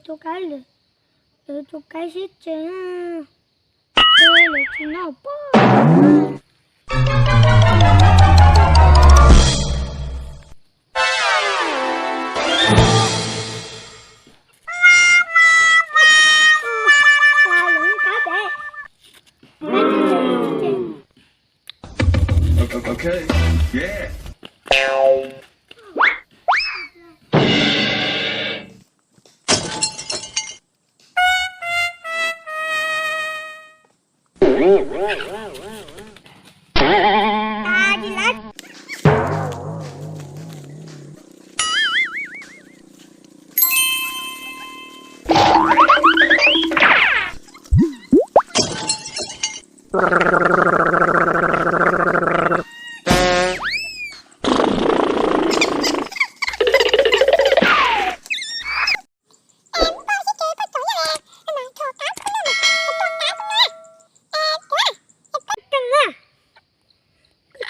Tus qaib lawm, tus qaib sib tsev, lawv tsis noj pob. Okay. Yeah.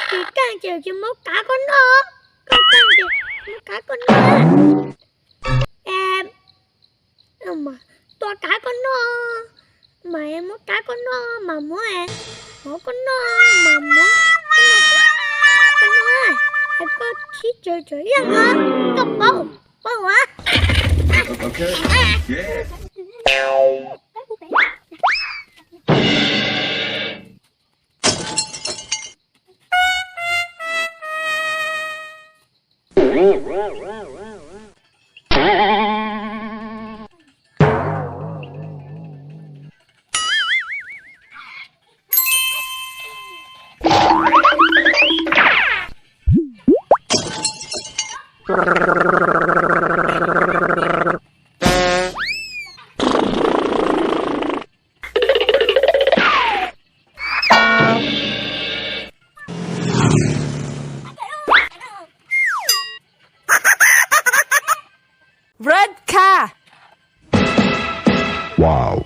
Koj tsis keej ces tsis muab kav koj noj, koj keej ces muab kav koj noj. Tua kav koj noj, mas muab kav koj noj mas muab, muab koj noj mas muab, koj noj, koj sib tsev tsev yeej, koj paub, paub as. Red card. Wow.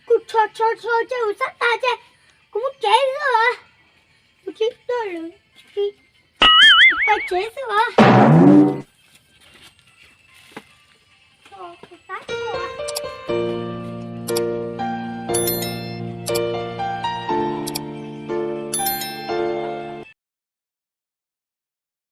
Kuv rho rho rho ces kuv sab tas ces kuv mus tsev xwb os. Kuv tsis tuaj lawm, kuv pais tsev xwb os.